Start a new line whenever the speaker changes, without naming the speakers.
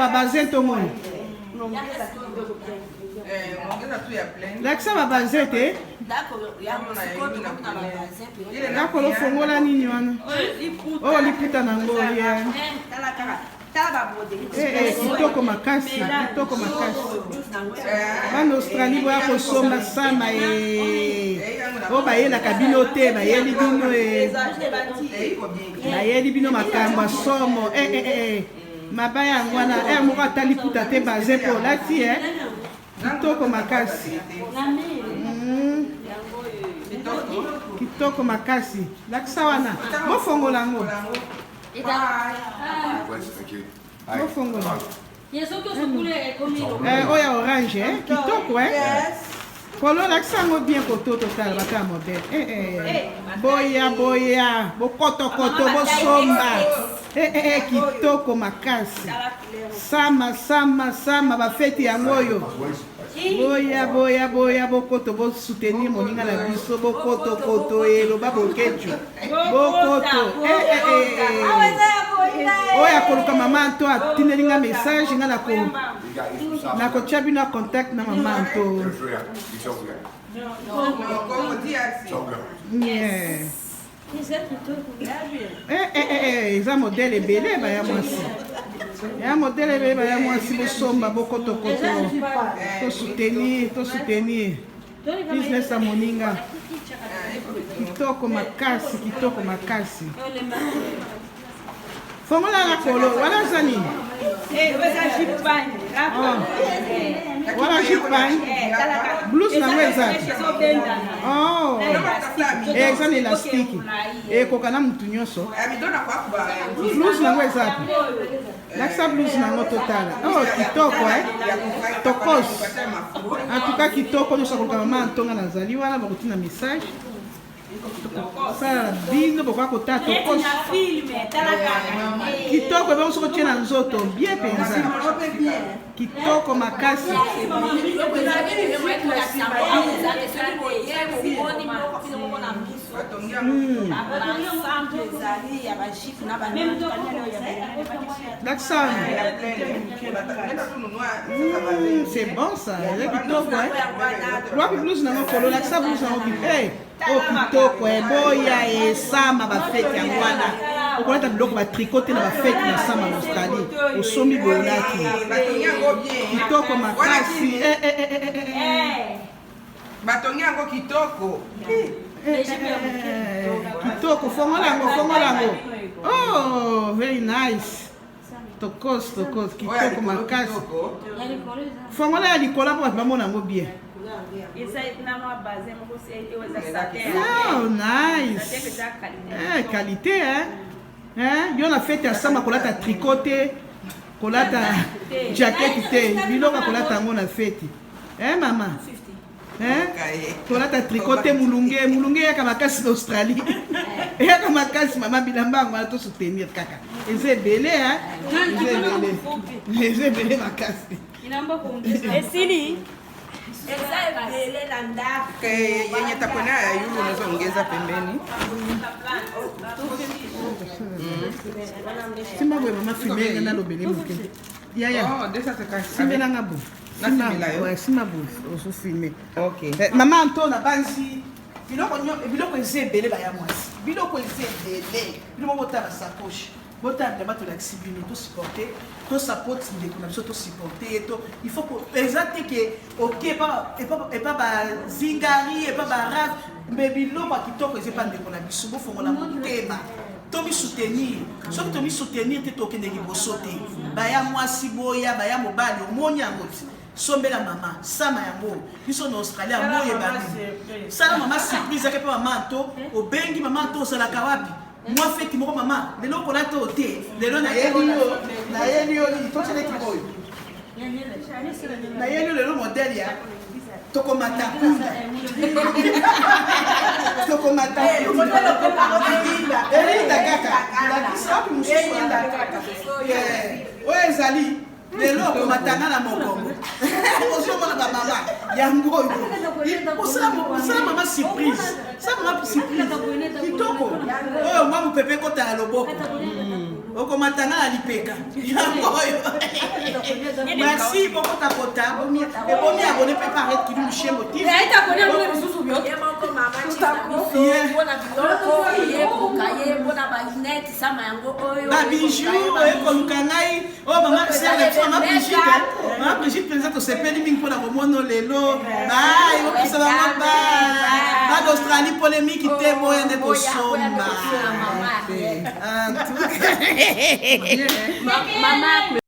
babazin tomona. Lakisa babazin te. Nakolo fongola nini wana? Oyo liputa nango ye. Eh, eh, kitoko makasi kitoko makasi bana australie boya kosomba sama e oyo bayelaka bino te bayeli bino e bayeli bino makambo ya somo e, e, e. mabaya yango wana ere moko ata liputa te baze mpo olati e kitoko makasi kitoko makasi lakisa wana bofongola yango bofongola eh, oyo ya orange eh? kitoko eh? kolo lakisa yango bien koto totala bata modele eh, eh. boya boya bokotokoto bosomba eh, eh, eh, kitoko makasi sama sama sama bafeti yango oyo boya boya boya bokoto bosoutenir moninga na biso bokotokoto eloba bokecu bokoto eh, eh, eh, eh. oyo akoluka mama anto atindeli nga message nga nakotya bino ya contact na mama anto yeah. Eh, eh, eh, eh, eza modele ebele baya mwasi ya modele ebele baya mwasi bosomba bokotokoto tosoutenir tosoutenir business ya moninga kitoko makasi kitoko makasi Fongola na kolo, wana eza nini?
Eh,
oh. Wana jupe pagne. Blouse nango eza. Oh. Eh, eza na elastique. Ekoka na mutu nyonso. Blouse nango eza. Lakisa blouse nango totala. Oh, kitoko eh. Tokos. En tout cas kitoko nyonso akoluka mama Antonga nazali wana bakotina message. sala bino bokoka kotala tokosi kitoko ebongo soki otie na nzoto bien mpenza kitoko makasi Lakisa c'est bon ça eza kitoko wapi blouse nango kolo lakisa blouse nango hey. oyo kitoko eboya esama bafete yango wana okolata biloko batriko te na bafete na sama na australie osombi boye olati kitoko makasi eh, eh, eh,
batongi yango kitoko
kitoko fongola yango fongola yango oh very nice tokos tokos kitoko makasi fongola ya likolo mpo bato bamona yango bien oh, nice eh, qualité hein? Eh, yo na fete ya samba kolata tricot te kolata jacket te biloko kolata yango na feti eh, mama tolata tricot te mulunge mulunge eyaka makasi na australie eyaka makasi mama bilamba yango wana tosoutenir kaka eza ebele eza ebele eza ebele makasi
esili
eza ebele na ndako
yenye takwena ya yulu unaweza ongeza pembeni
simba boye mama filme nga nalobele moke yaya
oh,
simbelanga bo sima boye ozofilme eh, mama anto nabanzi biloko biloko eza ebele baya mwasi biloko eza ebele bino moko botala sacoche botala bilamba tolakisi bino tosupporte tosapoti ndeko na biso tosupporte ye to il faut eza te ke oke epa bazingari epa barave me biloko ya kitoko eza epa ndeko na biso bofongola motema tomisoutenir soki tomisoutenir te tokende liboso te baya mwasi boya baya mobali omoni yango ti sombela mama sama yango biso na australie yango oyebani sala mama surprise yake mpe mama anto obengi mama anto ozalaka wapi mwa feti moko mama lelo okolata oyo te lelo nayeli yo nayeli yo nini totyeleki oyo nayeli yo lelo modele ya tokomata punda tokomata punda elinda kaka lakisa wapi mosusu oyo ezali lelo okomatanga na mokongo ozomona bamama yango oyo osala mama surprise sala mama surprise kitoko oyo mwa mopepe ekota na loboko okomatanga na lipeka yango oyo. Merci bokotakota ebomi abone mpe paret Kilumbu Shembo TV.
Ye moko mama tika biso mpona biloko ye koka ye mpona balinete sama yango oyo.
Babijou oye koluka ngai oyo, mama sere na biso, mama Brigitte, mama Brigitte mpenza, tosepeli mingi mpona komona lelo. Bai opesa bango ba d'Australie, polémique te, boya nde kosomba.
Mama.